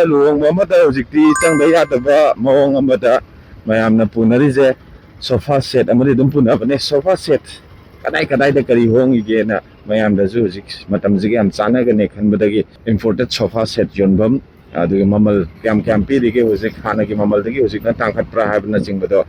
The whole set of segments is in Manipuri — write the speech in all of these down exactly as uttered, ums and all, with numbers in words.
ꯂꯨꯍꯣꯡꯕ ꯑꯃꯗ ꯍꯧꯖꯤꯛꯇꯤ ꯆꯪꯗ ꯌꯥꯗꯕ ꯃꯑꯣꯡ ꯑꯃꯗ ꯃꯌꯥꯝꯅ ꯄꯨꯅꯔꯤꯁꯦ ꯁꯣꯐꯥ ꯁꯦꯠ ꯑꯃꯗꯤ ꯑꯗꯨꯝ ꯄꯨꯅꯕꯅꯦ꯫ ꯁꯣꯐꯥ ꯁꯦꯠ ꯀꯗꯥꯏ ꯀꯗꯥꯏꯗ ꯀꯔꯤ ꯍꯣꯡꯉꯤꯒꯦꯅ ꯃꯌꯥꯝꯗꯁꯨ ꯍꯧꯖꯤꯛ ꯃꯇꯝꯁꯤꯒ ꯌꯥꯝ ꯆꯥꯟꯅꯒꯅꯤ ꯈꯟꯕꯗꯒꯤ ꯏꯝꯄꯣꯔꯇꯦꯠ ꯁꯣꯐꯥ ꯁꯦꯠ ꯌꯣꯟꯐꯝ, ꯑꯗꯨꯒ ꯃꯃꯜ ꯀꯌꯥꯝ ꯀꯌꯥꯝ ꯄꯤꯔꯤꯒꯦ, ꯍꯧꯖꯤꯛ ꯍꯥꯟꯅꯒꯤ ꯃꯃꯜꯗꯒꯤ ꯍꯧꯖꯤꯛꯅ ꯇꯥꯡꯈꯠꯄ꯭ꯔꯥ ꯍꯥꯏꯕꯅꯆꯤꯡꯕꯗꯣ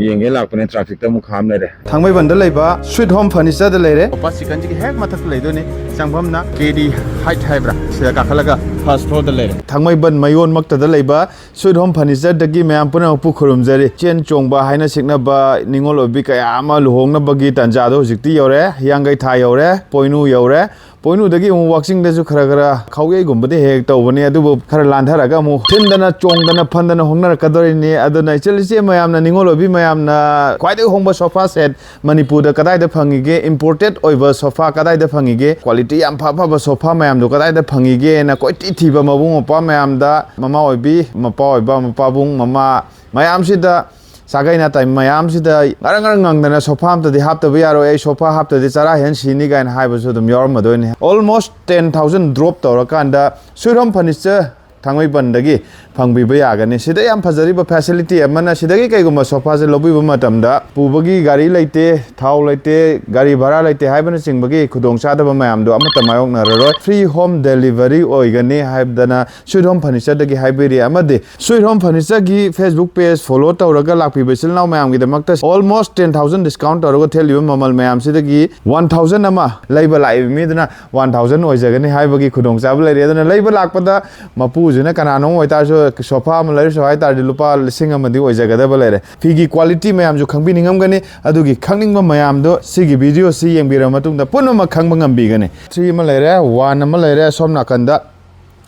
ꯌꯦꯡꯒꯦ ꯂꯥꯛꯄꯅꯦ꯫ ꯇ꯭ꯔꯥꯐꯤꯛꯇ ꯑꯃꯨꯛ ꯈꯥꯝ ꯂꯩꯔꯦ꯫ ꯊꯥꯡꯃꯩꯕꯟꯗ ꯂꯩꯕ ꯁ꯭ꯋꯤꯠ ꯍꯣꯝ ꯐꯔꯅꯤꯆꯔꯗ ꯂꯩꯔꯦ꯫ ꯁꯣꯐꯥ ꯁꯦꯠꯀꯟꯁꯤꯒꯤ ꯍꯦꯛ ꯃꯊꯛꯇ ꯂꯩꯗꯣꯏꯅꯤ꯫ ꯆꯪꯐꯝꯅ ꯀꯦ ꯗꯤ ꯍꯥꯏꯠ ꯍꯥꯏꯕ꯭ꯔꯥ, ꯁꯤꯗ ꯀꯥꯈꯠꯂꯒ ꯐꯥꯔꯁ ꯐ꯭ꯂꯣꯔꯗ ꯂꯩꯔꯦ꯫ ꯊꯥꯡꯃꯩꯕꯟ ꯃꯌꯣꯟꯃꯛꯇꯗ ꯂꯩꯕ ꯁ꯭ꯋꯤꯠ ꯍꯣꯝ ꯐꯔꯅꯤꯆꯔꯗꯒꯤ ꯃꯌꯥꯝ ꯄꯨꯝꯅꯃꯛꯄꯨ ꯈꯨꯔꯨꯝꯖꯔꯤ꯫ ꯆꯦꯟ ꯆꯣꯡꯕ ꯍꯥꯏꯅ ꯁꯤꯡꯅꯕ ꯅꯤꯉꯣꯜ ꯑꯣꯏꯕꯤ ꯀꯌꯥ ꯑꯃ ꯂꯨꯍꯣꯡꯅꯕꯒꯤ ꯇꯥꯟꯖꯥꯗꯣ ꯍꯧꯖꯤꯛꯇꯤ ꯌꯧꯔꯦ꯫ ꯍꯤꯌꯥꯡꯒꯩꯊꯥ ꯌꯧꯔꯦ, ꯄꯣꯏꯅꯨ ꯌꯧꯔꯦ꯫ ꯄꯣꯏꯅꯨꯗꯒꯤ ꯑꯃꯨꯛ ꯋꯥꯛꯆꯤꯡꯗꯁꯨ ꯈꯔ ꯈꯔ ꯈꯥꯎꯌꯩꯒꯨꯝꯕꯗꯤ ꯍꯦꯛ ꯍꯦꯛ ꯇꯧꯕꯅꯤ, ꯑꯗꯨꯕꯨ ꯈꯔ ꯂꯥꯟꯊꯔꯒ ꯑꯃꯨꯛ ꯊꯤꯟꯗꯅ ꯆꯣꯡꯗꯅ ꯐꯟꯗꯅ ꯍꯣꯡꯅꯔꯛꯀꯗꯣꯔꯤꯅꯤ꯫ ꯑꯗꯨꯅ ꯏꯆꯜ ꯏꯆꯦ ꯃꯌꯥꯝꯅ, ꯅꯤꯉꯣꯜ ꯑꯣꯏꯕꯤ ꯃꯌꯥꯝꯅ, ꯈ꯭ꯋꯥꯏꯗꯒꯤ ꯍꯣꯡꯕ ꯁꯣꯐꯥ ꯁꯦꯠ ꯃꯅꯤꯄꯨꯔꯗ ꯀꯗꯥꯏꯗ ꯐꯪꯉꯤꯒꯦ, ꯏꯝꯄꯣꯔꯇꯦꯠ ꯑꯣꯏꯕ ꯁꯣꯐꯥ ꯀꯗꯥꯏꯗ ꯐꯪꯉꯤꯒꯦ, ꯀ꯭ꯋꯥꯂꯤꯇꯤ ꯌꯥꯝ ꯐ ꯐꯕ ꯁꯣꯐꯥ ꯃꯌꯥꯝꯗꯣ ꯀꯗꯥꯏꯗ ꯐꯪꯉꯤꯒꯦꯅ ꯀꯣꯏꯊꯤ ꯊꯤꯕ ꯃꯕꯨꯡ ꯃꯧꯄ꯭ꯋꯥ ꯃꯌꯥꯝꯗ, ꯃꯃꯥ ꯑꯣꯏꯕꯤ, ꯃꯄꯥ ꯑꯣꯏꯕ, ꯃꯄꯥꯕꯨꯡ, ꯃꯃꯥ ꯃꯌꯥꯝꯁꯤꯗ, ꯁꯥꯒꯩ ꯅꯥꯇꯩ ꯃꯌꯥꯝꯁꯤꯗ ꯉꯔꯪ ꯉꯔꯪ ꯉꯪꯗꯅ ꯁꯣꯐꯥ ꯑꯝꯇꯗꯤ ꯍꯥꯞꯇꯕ ꯌꯥꯔꯣꯏ, ꯑꯩ ꯁꯣꯐꯥ ꯍꯥꯞꯇꯗꯤ ꯆꯔꯥ ꯍꯦꯟ ꯁꯤꯅꯤ ꯀꯥꯏꯅ ꯍꯥꯏꯕꯁꯨ ꯑꯗꯨꯝ ꯌꯥꯎꯔꯝꯃꯗꯣꯏꯅꯤ꯫ Almost ten thousand drop ꯇꯧꯔꯀꯥꯟꯗ ꯁ꯭ꯋꯤꯠ ꯍꯣꯝ ꯐꯔꯅꯤꯆꯔ ꯊꯥꯡꯃꯩꯕꯟꯗꯒꯤ ꯐꯪꯕꯤꯕ ꯌꯥꯒꯅꯤ꯫ ꯁꯤꯗ ꯌꯥꯝ ꯐꯖꯔꯤꯕ ꯐꯦꯁꯤꯂꯤꯇꯤ ꯑꯃꯅ, ꯁꯤꯗꯒꯤ ꯀꯩꯒꯨꯝꯕ ꯁꯣꯐꯥꯁꯦ ꯂꯧꯕꯤꯕ ꯃꯇꯝꯗ ꯄꯨꯕꯒꯤ ꯒꯥꯔꯤ ꯂꯩꯇꯦ, ꯊꯥꯎ ꯂꯩꯇꯦ, ꯒꯥꯔꯤ ꯚꯔꯥ ꯂꯩꯇꯦ ꯍꯥꯏꯕꯅꯆꯤꯡꯕꯒꯤ ꯈꯨꯗꯣꯡꯆꯥꯗꯕ ꯃꯌꯥꯝꯗꯣ ꯑꯃꯠꯇ ꯃꯥꯌꯣꯛꯅꯔꯔꯣꯏ꯫ ꯐ꯭ꯔꯤ ꯍꯣꯝ ꯗꯦꯂꯤꯚꯔꯤ ꯑꯣꯏꯒꯅꯤ ꯍꯥꯏꯗꯅ ꯁ꯭ꯋꯤꯠ ꯍꯣꯝ ꯐꯔꯅꯤꯆꯔꯗꯒꯤ ꯍꯥꯏꯕꯤꯔꯤ꯫ ꯑꯃꯗꯤ ꯁ꯭ꯋꯤꯠ ꯍꯣꯝ ꯐꯔꯅꯤꯆꯔꯒꯤ Facebook page follow ꯇꯧꯔꯒ ꯂꯥꯛꯄꯤꯕ ꯏꯆꯤꯜ ꯏꯅꯥꯎ ꯃꯌꯥꯝꯒꯤꯗꯃꯛꯇ almost ten thousand discount ꯇꯧꯔꯒ ꯊꯦꯠꯂꯤꯕ ꯃꯃꯜ ꯃꯌꯥꯝꯁꯤꯗꯒꯤ one thousand ꯑꯃ ꯂꯩꯕ ꯂꯥꯛꯏꯕ ꯃꯤꯗꯨꯅ one thousand ꯑꯣꯏꯖꯒꯅꯤ ꯍꯥꯏꯕꯒꯤ ꯈꯨꯗꯣꯡꯆꯥꯕ ꯂꯩꯔꯦ꯫ ꯑꯗꯨꯅ ꯂꯩꯕ ꯂꯥꯛꯄꯗ ꯃꯄꯨꯁꯤꯅ ꯀꯅꯥꯅꯣꯝ ꯑꯣꯏꯇꯥꯔꯁꯨ ꯁꯣꯐꯥ ꯑꯃ ꯂꯩꯔꯁꯨ ꯍꯥꯏꯇꯥꯔꯗꯤ ꯂꯨꯄꯥ ꯂꯤꯁꯤꯡ ꯑꯃꯗꯤ ꯑꯣꯏꯖꯒꯗꯕ ꯂꯩꯔꯦ꯫ ꯐꯤꯒꯤ ꯀ꯭ꯋꯥꯂꯤꯇꯤ ꯃꯌꯥꯝꯁꯨ ꯈꯪꯕꯤꯅꯤꯡꯉꯝꯒꯅꯤ꯫ ꯑꯗꯨꯒꯤ ꯈꯪꯅꯤꯡꯕ ꯃꯌꯥꯝꯗꯣ ꯁꯤꯒꯤ ꯚꯤꯗꯤꯑꯣꯁꯤ ꯌꯦꯡꯕꯤꯔꯕ ꯃꯇꯨꯡꯗ ꯄꯨꯝꯅꯃꯛ ꯈꯪꯕ ꯉꯝꯕꯤꯒꯅꯤ꯫ Tray ꯑꯃ ꯂꯩꯔꯦ, ꯋꯥꯟ ꯑꯃ ꯂꯩꯔꯦ, ꯁꯣꯝ ꯅꯥꯀꯟꯗ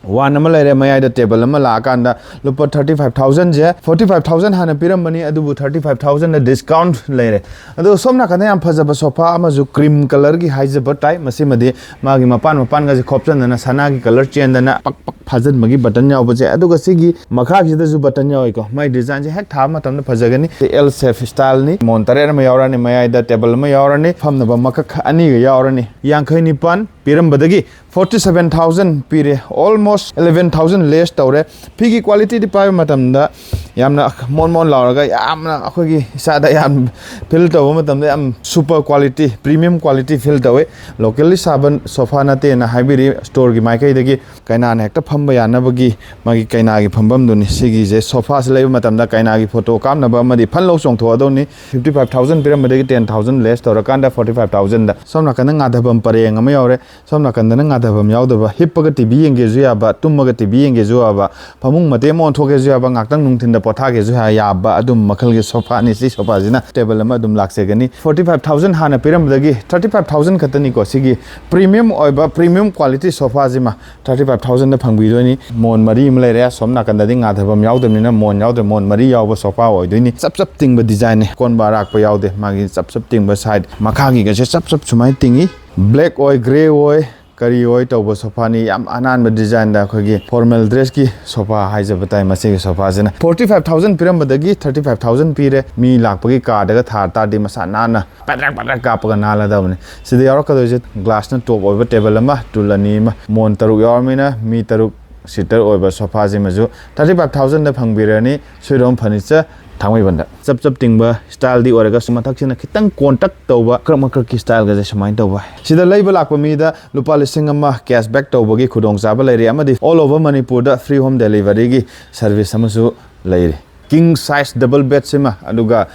ꯋꯥꯟ ꯑꯃ ꯂꯩꯔꯦ, ꯃꯌꯥꯏꯗ ꯇꯦꯕꯜ ꯑꯃ ꯂꯥꯛꯑꯀꯥꯟꯗ ꯂꯨꯄꯥ thirty five thousandꯁꯦ, forty five thousand ꯍꯥꯟꯅ ꯄꯤꯔꯝꯕꯅꯤ, ꯑꯗꯨꯕꯨ thirty five thousandꯗ discount ꯂꯩꯔꯦ꯫ ꯑꯗꯣ ꯁꯣꯝ ꯅꯥꯀꯟꯗ ꯌꯥꯝ ꯐꯖꯕ ꯁꯣꯐꯥ ꯑꯃꯁꯨ cream colourꯒꯤ ꯍꯥꯏꯖꯕ ꯇꯥꯏ꯫ ꯃꯁꯤꯃꯗꯤ ꯃꯥꯒꯤ ꯃꯄꯥꯟ ꯃꯄꯥꯟꯒꯁꯦ ꯈꯣꯞꯆꯟꯗꯅ ꯁꯅꯥꯒꯤ colour ꯆꯦꯟꯗꯅ ꯄꯛ ꯄꯛ ꯐꯥꯖꯤꯟꯕꯒꯤ button ꯌꯥꯎꯕꯁꯦ, ꯑꯗꯨꯒ ꯁꯤꯒꯤ ꯃꯈꯥꯒꯤꯁꯤꯗꯁꯨ button ꯌꯥꯎꯏꯀꯣ꯫ ꯃꯥꯏ designꯁꯦ ꯍꯦꯛ ꯊꯥꯕ ꯃꯇꯝꯗ ꯐꯖꯒꯅꯤ꯫ L shape styleꯅꯤ꯫ ꯃꯣꯟ ꯇꯔꯦꯠ ꯑꯃ ꯌꯥꯎꯔꯅꯤ, ꯃꯌꯥꯏꯗ ꯇꯦꯕꯜ ꯑꯃ ꯌꯥꯎꯔꯅꯤ, ꯐꯝꯅꯕ ꯃꯀꯛ ꯑꯅꯤꯒ ꯌꯥꯎꯔꯅꯤ꯫ ꯌꯥꯡꯈꯩ ꯅꯤꯄꯥꯟ ꯄꯤꯔꯝꯕꯗꯒꯤ forty seven thousand ꯄꯤꯔꯦ, almost eleven thousand less ꯇꯧꯔꯦ꯫ ꯐꯤꯒꯤ qualityꯗꯤ ꯄꯥꯏꯕ ꯃꯇꯝꯗ ꯌꯥꯝꯅ ꯃꯣꯟ ꯃꯣꯟ ꯂꯥꯎꯔꯒ ꯌꯥꯝꯅ ꯑꯩꯈꯣꯏꯒꯤ ꯏꯁꯥꯗ ꯌꯥꯝ feel ꯇꯧꯕ ꯃꯇꯝꯗ ꯌꯥꯝ super quality, premium quality feel ꯇꯧꯋꯦ꯫ Locally ꯁꯥꯕ sofa ꯅꯠꯇꯦꯅ ꯍꯥꯏꯕꯤꯔꯤ storeꯒꯤ ꯃꯥꯏꯀꯩꯗꯒꯤ꯫ ꯀꯩꯅꯥꯅ ꯍꯦꯛꯇ ꯐꯝꯕ ꯌꯥꯅꯕꯒꯤ ꯃꯥꯒꯤ ꯀꯩꯅꯥꯒꯤ ꯐꯝꯐꯝꯗꯨꯅꯤ꯫ ꯁꯤꯒꯤꯁꯦ sofaꯁꯦ ꯂꯩꯕ ꯃꯇꯝꯗ ꯀꯩꯅꯥꯒꯤ photo ꯀꯥꯞꯅꯕ ꯑꯃꯗꯤ ꯐꯟ ꯂꯧ ꯆꯣꯡꯊꯣꯛꯑꯗꯧꯅꯤ꯫ Fifty five thousand ꯄꯤꯔꯝꯕꯗꯒꯤ ten thousand less ꯇꯧꯔꯀꯥꯟꯗ forty five thousandꯗ꯫ ꯁꯣꯝ ꯅꯥꯀꯟꯗ ꯉꯥꯙꯕꯝ ꯄꯔꯦꯡ ꯑꯃ ꯌꯥꯎꯔꯦ꯫ ꯁꯣꯝ ꯅꯥꯀꯟꯗꯅ ꯉꯥꯙꯕꯝ ꯌꯥꯎꯗꯕ, ꯍꯤꯞꯄꯒ TV ꯌꯦꯡꯒꯦꯁꯨ ꯌꯥꯕ, ꯇꯨꯝꯃꯒ TV ꯌꯦꯡꯒꯦꯁꯨ ꯌꯥꯕ, ꯐꯃꯨꯡ ꯃꯇꯦꯛ ꯑꯃ ꯑꯣꯟꯊꯣꯛꯀꯦꯁꯨ ꯌꯥꯕ, ꯉꯥꯛꯇꯪ ꯅꯨꯡꯊꯤꯟꯗ ꯄꯣꯊꯥꯒꯦꯁꯨ ꯌꯥꯕ ꯑꯗꯨꯝ ꯃꯈꯜꯒꯤ sofaꯅꯤ꯫ ꯁꯤ sofaꯁꯤꯅ table ꯑꯃ ꯑꯗꯨꯝ ꯂꯥꯛꯆꯒꯅꯤ꯫ Forty five thousand ꯍꯥꯟꯅ ꯄꯤꯔꯝꯕꯗꯒꯤ thirty five thousand ꯈꯛꯇꯅꯤꯀꯣ꯫ ꯁꯤꯒꯤ premium ꯑꯣꯏꯕ premium quality sofaꯁꯤꯃ thirty five thousandꯗ ꯐꯪꯕꯤꯗꯣꯏꯅꯤ꯫ ꯃꯣꯟ ꯃꯔꯤ ꯑꯃ ꯂꯩꯔꯦ, ꯁꯣꯝ ꯅꯥꯀꯟꯗꯗꯤ ꯉꯥꯊꯐꯝ ꯌꯥꯎꯗꯕꯅꯤꯅ ꯃꯣꯟ ꯌꯥꯎꯗ꯭ꯔꯦ, ꯃꯣꯟ ꯃꯔꯤ ꯌꯥꯎꯕ sofa ꯑꯣꯏꯗꯣꯏꯅꯤ꯫ ꯆꯞ ꯆꯞ ꯇꯤꯡꯕ designꯅꯦ, ꯀꯣꯟꯕ ꯑꯔꯥꯛꯄ ꯌꯥꯎꯗꯦ꯫ ꯃꯥꯒꯤ ꯆꯞ ꯆꯞ ꯇꯤꯡꯕ side ꯃꯈꯥꯒꯤꯒꯁꯦ ꯆꯞ ꯆꯞ ꯁꯨꯃꯥꯏꯅ ꯇꯤꯡꯉꯤ꯫ Black ꯑꯣꯏ, grey ꯑꯣꯏ, ꯀꯔꯤ ꯑꯣꯏ ꯇꯧꯕ sofaꯅꯤ꯫ ꯌꯥꯝ ꯑꯅꯥꯟꯕ designꯗ ꯑꯩꯈꯣꯏꯒꯤ formal dressꯀꯤ sofa ꯍꯥꯏꯖꯕ ꯇꯥꯏ꯫ ꯃꯁꯤꯒꯤ sofaꯁꯤꯅ forty five thousand ꯄꯤꯔꯝꯕꯗꯒꯤ thirty five thousand ꯄꯤꯔꯦ꯫ ꯃꯤ ꯂꯥꯛꯄꯒꯤ ꯀꯥꯗꯒ ꯊꯥ ꯇꯥꯔꯗꯤ ꯃꯁꯥ ꯅꯥꯟꯅ ꯄꯗ꯭ꯔꯛ ꯄꯗ꯭ꯔꯛ ꯀꯥꯞꯄꯒ ꯅꯥꯜꯂꯗꯕꯅꯤ꯫ ꯁꯤꯗ ꯌꯥꯎꯔꯛꯀꯗꯣꯏꯁꯦ glassꯅ top ꯑꯣꯏꯕ table ꯑꯃ, stool ꯑꯅꯤ ꯑꯃ, ꯃꯣꯟ ꯇꯔꯨꯛ ꯌꯥꯎꯔꯕꯅꯤꯅ ꯃꯤ ꯇꯔꯨꯛ seater ꯑꯣꯏꯕ sofaꯁꯤꯃꯁꯨ thirty five thousandꯗ ꯐꯪꯕꯤꯔꯅꯤ꯫ Sweet Home Furniture, ꯊꯥꯡꯃꯩꯕꯟꯗ꯫ ꯆꯞ ꯆꯞ ꯇꯤꯡꯕ styleꯗꯤ ꯑꯣꯏꯔꯒꯁꯨ ꯃꯊꯛꯁꯤꯅ ꯈꯤꯇꯪ ꯀꯣꯟꯇꯛ ꯇꯧꯕ, ꯃꯀ꯭ꯔꯛ ꯃꯀ꯭ꯔꯛꯀꯤ styleꯒꯁꯦ ꯁꯨꯃꯥꯏꯅ ꯇꯧꯕ꯫ ꯁꯤꯗ ꯂꯩꯕ ꯂꯥꯛꯄ ꯃꯤꯗ ꯂꯨꯄꯥ ꯂꯤꯁꯤꯡ ꯑꯃ cash back ꯇꯧꯕꯒꯤ ꯈꯨꯗꯣꯡꯆꯥꯕ ꯂꯩꯔꯦ, ꯑꯃꯗꯤ all over ꯃꯅꯤꯄꯨꯔꯗ free home deliveryꯒꯤ service ꯑꯃꯁꯨ ꯂꯩꯔꯦ꯫ King size double bedꯁꯤꯃ, ꯑꯗꯨꯒ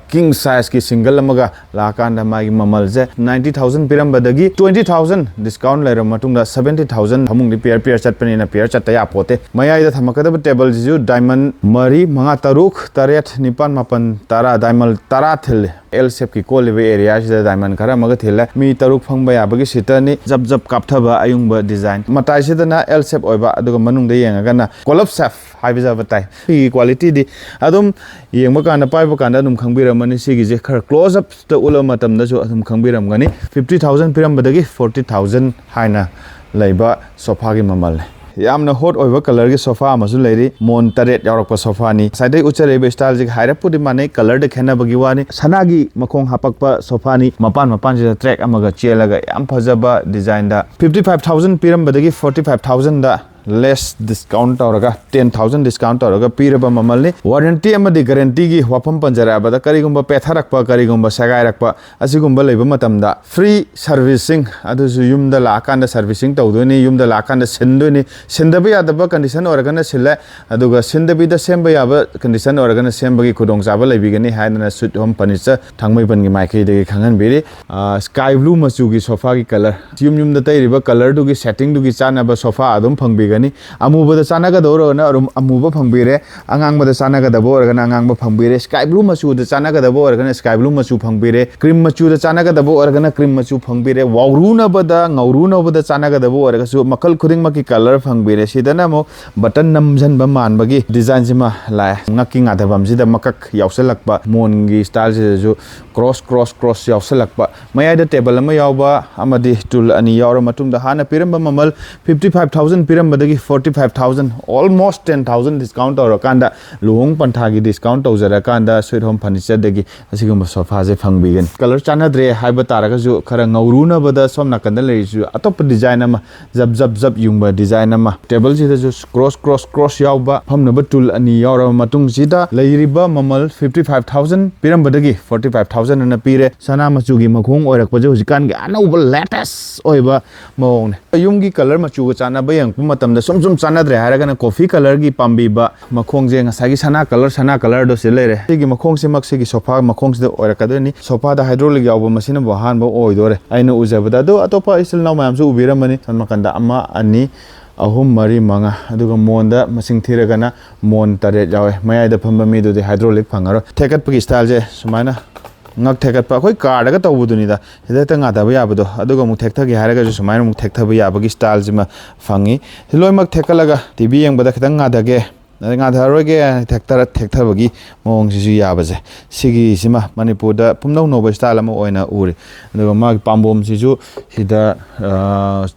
king sizeꯀꯤ single ꯑꯃꯒ ꯂꯥꯛꯑꯀꯥꯟꯗ ꯃꯥꯒꯤ ꯃꯃꯜꯁꯦ ninety thousand ꯄꯤꯔꯝꯕꯗꯒꯤ twenty thousand discount ꯂꯩꯔꯕ ꯃꯇꯨꯡꯗ seventy thousand꯫ ꯐꯃꯨꯡꯗꯤ pair pair ꯆꯠꯄꯅꯤꯅ pair ꯆꯠꯇ ꯌꯥꯄꯣꯠꯇꯦ꯫ ꯃꯌꯥꯏꯗ ꯊꯝꯃꯛꯀꯗꯕ tableꯁꯤꯁꯨ diamond ꯃꯔꯤ, ꯃꯉꯥ, ꯇꯔꯨꯛ, ꯇꯔꯦꯠ, ꯅꯤꯄꯥꯟ, ꯃꯥꯄꯟ, ꯇꯔꯥ, diamond ꯇꯔꯥ ꯊꯤꯜꯂꯤ꯫ L shapeꯀꯤ ꯀꯣꯜꯂꯤꯕ areaꯁꯤꯗ diamond ꯈꯔ ꯑꯃꯒ ꯊꯤꯜꯂꯦ꯫ ꯃꯤ ꯇꯔꯨꯛ ꯐꯝꯕ ꯌꯥꯕꯒꯤ seaterꯅꯤ꯫ ꯖꯞ ꯖꯞ ꯀꯥꯞꯊꯕ ꯑꯌꯨꯡꯕ design꯫ ꯃꯇꯥꯏꯁꯤꯗꯅ L shape ꯑꯣꯏꯕ, ꯑꯗꯨꯒ ꯃꯅꯨꯡꯗ ꯌꯦꯡꯉꯒꯅ ꯀꯣꯂꯞ shape ꯍꯥꯏꯕꯖꯕ ꯇꯥꯏ꯫ ꯁꯤꯒꯤ qualityꯗꯤ ꯑꯗꯨꯝ ꯌꯦꯡꯕ ꯀꯥꯟꯗ, ꯄꯥꯏꯕ ꯀꯥꯟꯗ ꯑꯗꯨꯝ ꯈꯪꯕꯤꯔꯝꯃꯅꯤ꯫ ꯁꯤꯒꯤꯁꯦ ꯈꯔ close upꯇ ꯎꯠꯂꯕ ꯃꯇꯝꯗꯁꯨ ꯑꯗꯨꯝ ꯈꯪꯕꯤꯔꯝꯒꯅꯤ꯫ Fifty thousand ꯄꯤꯔꯝꯕꯗꯒꯤ forty thousand ꯍꯥꯏꯅ ꯂꯩꯕ sofaꯒꯤ ꯃꯃꯜꯅꯤ꯫ ꯌꯥꯝꯅ ꯍꯣꯠ ꯑꯣꯏꯕ ꯀꯂꯔꯒꯤ ꯁꯣꯐꯥ ꯑꯃꯁꯨ ꯂꯩꯔꯤ꯫ ꯃꯣꯟ ꯇꯔꯦꯠ ꯌꯥꯎꯔꯛꯄ ꯁꯣꯐꯥꯅꯤ꯫ ꯉꯁꯥꯏꯗꯩ ꯎꯠꯆꯔꯛꯏꯕ ꯁ꯭ꯇꯥꯏꯜꯁꯤꯒ ꯍꯥꯏꯔꯞꯄꯨꯗꯤ ꯃꯥꯟꯅꯩ, ꯀꯂꯔꯗ ꯈꯦꯠꯅꯕꯒꯤ ꯋꯥꯅꯤ꯫ ꯁꯅꯥꯒꯤ ꯃꯈꯣꯡ ꯍꯥꯞꯄꯛꯄ ꯁꯣꯐꯥꯅꯤ꯫ ꯃꯄꯥꯟ ꯃꯄꯥꯟꯁꯤꯗ ꯇ꯭ꯔꯦꯛ ꯑꯃꯒ ꯆꯦꯜꯂꯒ ꯌꯥꯝ ꯐꯖꯕ ꯗꯤꯖꯥꯏꯟꯗ, fifty five thousand ꯄꯤꯔꯝꯕꯗꯒꯤ forty five thousandꯗ less discount ꯇꯧꯔꯒ, ten thousand discount ꯇꯧꯔꯒ ꯄꯤꯔꯕ ꯃꯃꯜꯅꯤ꯫ Warranty ꯑꯃꯗꯤ guaranteeꯒꯤ ꯋꯥꯐꯝ ꯄꯟꯖꯔꯛꯑꯕꯗ, ꯀꯔꯤꯒꯨꯝꯕ ꯄꯦꯠꯊꯔꯛꯄ, ꯀꯔꯤꯒꯨꯝꯕ ꯁꯦꯒꯥꯏꯔꯛꯄ, ꯑꯁꯤꯒꯨꯝꯕ ꯂꯩꯕ ꯃꯇꯝꯗ free servicing, ꯑꯗꯨꯁꯨ ꯌꯨꯝꯗ ꯂꯥꯛꯑꯀꯥꯟꯗ servicing ꯇꯧꯗꯣꯏꯅꯤ, ꯌꯨꯝꯗ ꯂꯥꯛꯑꯀꯥꯟꯗ ꯁꯤꯟꯗꯣꯏꯅꯤ꯫ ꯁꯤꯟꯗꯕ ꯌꯥꯗꯕ condition ꯑꯣꯏꯔꯒꯅ ꯁꯤꯜꯂꯦ, ꯑꯗꯨꯒ ꯁꯤꯟꯗꯕꯤꯗ ꯁꯦꯝꯕ ꯌꯥꯕ condition ꯑꯣꯏꯔꯒꯅ ꯁꯦꯝꯕꯒꯤ ꯈꯨꯗꯣꯡꯆꯥꯕ ꯂꯩꯕꯤꯒꯅꯤ ꯍꯥꯏꯗꯅ Sweet Home Furniture ꯊꯥꯡꯃꯩꯕꯟꯒꯤ ꯃꯥꯏꯀꯩꯗꯒꯤ ꯈꯪꯍꯟꯕꯤꯔꯤ꯫ ꯑ, sky blue ꯃꯆꯨꯒꯤ ꯁꯣꯐꯥꯒꯤ ꯀꯂꯔ, ꯌꯨꯝ ꯌꯨꯝꯗ ꯇꯩꯔꯤꯕ ꯀꯂꯔꯗꯨꯒꯤ ꯁꯦꯠꯇꯤꯡꯗꯨꯒꯤ ꯆꯥꯟꯅꯕ ꯁꯣꯐꯥ ꯑꯗꯨꯝ ꯐꯪꯕꯤꯒꯅꯤ꯫ ꯑꯃꯨꯕꯗ ꯆꯥꯟꯅꯒꯗꯧꯔꯒꯅ ꯑꯗꯨꯝ ꯑꯃꯨꯕ ꯐꯪꯕꯤꯔꯦ, ꯑꯉꯥꯡꯕꯗ ꯆꯥꯟꯅꯒꯗꯕ ꯑꯣꯏꯔꯒꯅ ꯑꯉꯥꯡꯕ ꯐꯪꯕꯤꯔꯦ, sky blue ꯃꯆꯨꯗ ꯆꯥꯟꯅꯒꯗꯕ ꯑꯣꯏꯔꯒꯅ sky blue ꯃꯆꯨ ꯐꯪꯕꯤꯔꯦ, cream ꯃꯆꯨꯗ ꯆꯥꯟꯅꯒꯗꯕ ꯑꯣꯏꯔꯒꯅ cream ꯃꯆꯨ ꯐꯪꯕꯤꯔꯦ, ꯋꯥꯎꯔꯨꯅꯕꯗ, ꯉꯧꯔꯨꯅꯕꯗ ꯆꯥꯟꯅꯒꯗꯕ ꯑꯣꯏꯔꯒꯁꯨ ꯃꯈꯜ ꯈꯨꯗꯤꯡꯃꯛꯀꯤ ꯀꯂꯔ ꯐꯪꯕꯤꯔꯦ꯫ ꯁꯤꯗꯅ ꯑꯃꯨꯛ ꯕꯇꯟ ꯅꯝꯁꯤꯟꯕ ꯃꯥꯟꯕꯒꯤ ꯗꯤꯖꯥꯏꯟꯁꯤꯃ ꯂꯥꯛꯑꯦ꯫ ꯉꯛꯀꯤ ꯉꯥꯗꯕꯝꯁꯤꯗ ꯃꯀꯛ ꯌꯥꯎꯁꯜꯂꯛꯄ, ꯃꯣꯟꯒꯤ ꯁ꯭ꯇꯥꯏꯜꯁꯤꯗꯁꯨ ꯀ꯭ꯔꯣꯁ ꯀ꯭ꯔꯣꯁ ꯀ꯭ꯔꯣꯁ ꯌꯥꯎꯁꯜꯂꯛꯄ꯫ ꯃꯌꯥꯏꯗ ꯇꯦꯕꯜ ꯑꯃ ꯌꯥꯎꯕ ꯑꯃꯗꯤ ꯇꯨꯜ ꯑꯅꯤ ꯌꯥꯎꯔ ꯃꯇꯨꯡꯗ, ꯍꯥꯟꯅ ꯄꯤꯔꯝꯕ ꯃꯃꯜ fifty five thousand ꯄꯤꯔꯝꯕꯗꯒꯤ forty five thousand, almost ten thousand discount ꯇꯧꯔꯀꯥꯟꯗ, ꯂꯨꯍꯣꯡ ꯄꯟꯊꯥꯒꯤ discount ꯇꯧꯖꯔꯀꯥꯟꯗ Sweet Home Furnitureꯗꯒꯤ ꯑꯁꯤꯒꯨꯝꯕ ꯁꯣꯐꯥꯁꯦ ꯐꯪꯕꯤꯒꯅꯤ꯫ ꯀꯂꯔ ꯆꯥꯟꯅꯗ꯭ꯔꯦ ꯍꯥꯏꯕ ꯇꯥꯔꯒꯁꯨ, ꯈꯔ ꯉꯧꯔꯨꯅꯕꯗ ꯁꯣꯝ ꯅꯥꯀꯟꯗ ꯂꯩꯔꯤꯁꯤꯁꯨ ꯑꯇꯣꯞꯄ ꯗꯤꯖꯥꯏꯟ ꯑꯃ, ꯖꯞ ꯖꯞ ꯖꯞ ꯌꯨꯡꯕ ꯗꯤꯖꯥꯏꯟ ꯑꯃ, ꯇꯦꯕꯜꯁꯤꯗꯁꯨ ꯀ꯭ꯔꯣꯁ ꯀ꯭ꯔꯣꯁ ꯀ꯭ꯔꯣꯁ ꯌꯥꯎꯕ ꯐꯝꯅꯕ ꯇꯨꯜ ꯑꯅꯤ ꯌꯥꯎꯔꯕ ꯃꯇꯨꯡꯁꯤꯗ, ꯂꯩꯔꯤꯕ ꯃꯃꯜ fifty five thousand ꯄꯤꯔꯝꯕꯗꯒꯤ forty five thousand ꯑꯅ ꯄꯤꯔꯦ꯫ ꯁꯅꯥ ꯃꯆꯨꯒꯤ ꯃꯈꯣꯡ ꯑꯣꯏꯔꯛꯄꯁꯦ ꯍꯧꯖꯤꯛꯀꯥꯟꯒꯤ ꯑꯅꯧꯕ latest ꯑꯣꯏꯕ ꯃꯑꯣꯡꯅꯦ꯫ ꯌꯨꯝꯒꯤ ꯀꯂꯔ ꯃꯆꯨꯒ ꯆꯥꯟꯅꯕ ꯌꯦꯡꯉꯛꯄ ꯃꯇꯝꯗ ꯁꯨꯝ ꯁꯨꯝ ꯆꯥꯟꯅꯗ꯭ꯔꯦ ꯍꯥꯏꯔꯒꯅ coffee colourꯒꯤ ꯄꯥꯝꯕꯤꯕ ꯃꯈꯣꯡꯁꯦ ꯉꯁꯥꯏꯒꯤ ꯁꯅꯥ ꯀꯂꯔ, ꯁꯅꯥ ꯀꯂꯔꯗꯣ ꯁꯤ ꯂꯩꯔꯦ꯫ ꯁꯤꯒꯤ ꯃꯈꯣꯡꯁꯤꯃꯛ ꯁꯤꯒꯤ ꯁꯣꯐꯥ ꯃꯈꯣꯡꯁꯤꯗ ꯑꯣꯏꯔꯛꯀꯗꯣꯏꯅꯤ꯫ ꯁꯣꯐꯥꯗ hydraulic ꯌꯥꯎꯕ ꯃꯁꯤꯅꯕꯨ ꯑꯍꯥꯟꯕ ꯑꯣꯏꯗꯣꯔꯦ ꯑꯩꯅ ꯎꯖꯕꯗ꯫ ꯑꯗꯣ ꯑꯇꯣꯞꯄ ꯏꯆꯤꯜ ꯏꯅꯥꯎ ꯃꯌꯥꯝꯁꯨ ꯎꯕꯤꯔꯝꯃꯅꯤ꯫ ꯁꯣꯝ ꯅꯥꯀꯟꯗ ꯑꯃ, ꯑꯅꯤ, ꯑꯍꯨꯝ, ꯃꯔꯤ, ꯃꯉꯥ, ꯑꯗꯨꯒ ꯃꯣꯟꯗ ꯃꯁꯤꯡ ꯊꯤꯔꯒꯅ ꯃꯣꯟ ꯇꯔꯦꯠ ꯌꯥꯎꯋꯦ꯫ ꯃꯌꯥꯏꯗ ꯐꯝꯕ ꯃꯤꯗꯨꯗꯤ hydraulic ꯐꯪꯉꯔꯣꯏ꯫ ꯊꯦꯛꯀꯠꯄꯒꯤ ꯁ꯭ꯇꯥꯏꯜꯁꯦ ꯁꯨꯃꯥꯏꯅ ꯉꯛ ꯊꯦꯛꯀꯠꯄ, ꯑꯩꯈꯣꯏ ꯀꯥꯔꯗꯒ ꯇꯧꯕꯗꯨꯅꯤꯗ, ꯁꯤꯗ ꯍꯦꯛꯇ ꯉꯥꯊꯕ ꯌꯥꯕꯗꯣ꯫ ꯑꯗꯨꯒ ꯑꯃꯨꯛ ꯊꯦꯛꯊꯒꯦ ꯍꯥꯏꯔꯒꯁꯨ ꯁꯨꯃꯥꯏꯅ ꯑꯃꯨꯛ ꯊꯦꯛꯊꯕ ꯌꯥꯕꯒꯤ ꯁ꯭ꯇꯥꯏꯜꯁꯤꯃ ꯐꯪꯉꯤ꯫ ꯁꯤ ꯂꯣꯏꯅꯃꯛ ꯊꯦꯛꯀꯠꯂꯒ ꯇꯤ ꯚꯤ ꯌꯦꯡꯕꯗ ꯈꯤꯇꯪ ꯉꯥꯊꯒꯦ꯫ ꯑꯗꯩ ꯉꯥꯊꯔꯣꯏꯒꯦ ꯊꯦꯛꯊꯔ ꯊꯦꯛꯊꯕꯒꯤ ꯃꯑꯣꯡꯁꯤꯁꯨ ꯌꯥꯕꯁꯦ, ꯁꯤꯒꯤꯁꯤꯃ ꯃꯅꯤꯄꯨꯔꯗ ꯄꯨꯝꯅꯧ ꯅꯧꯕ ꯏꯁꯇꯥꯏꯜ ꯑꯃ ꯑꯣꯏꯅ ꯎꯔꯦ꯫ ꯑꯗꯨꯒ ꯃꯥꯒꯤ ꯄꯥꯝꯕꯣꯝꯁꯤꯁꯨ ꯁꯤꯗ